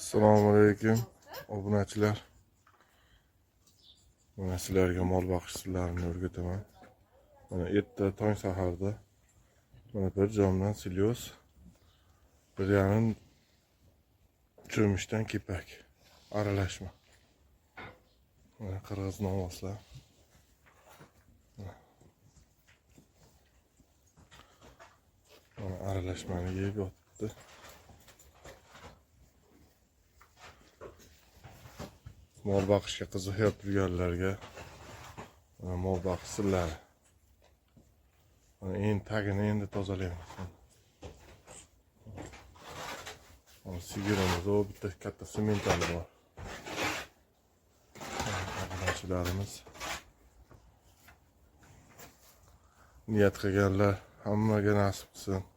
Assalomu alaykum, obunachilar. Mana sizlarga mol boqish sirlarini o'rgataman. Mana erta tong saharda mana bir jomdan silyos, 1,5 cho'michdan kepak aralashma. Mana qirg'iz novvoslar. Mana aralashmani yeb yotibdi. Mol boqishga qiziqib turganlarga mana mol boqish sirlari. Mana endi tagini endi tozalaymiz. Mana sigirimiz, u bitta katta sementali bor. Obunachilarimiz niyat qilganlar hammaga nasib qilsin.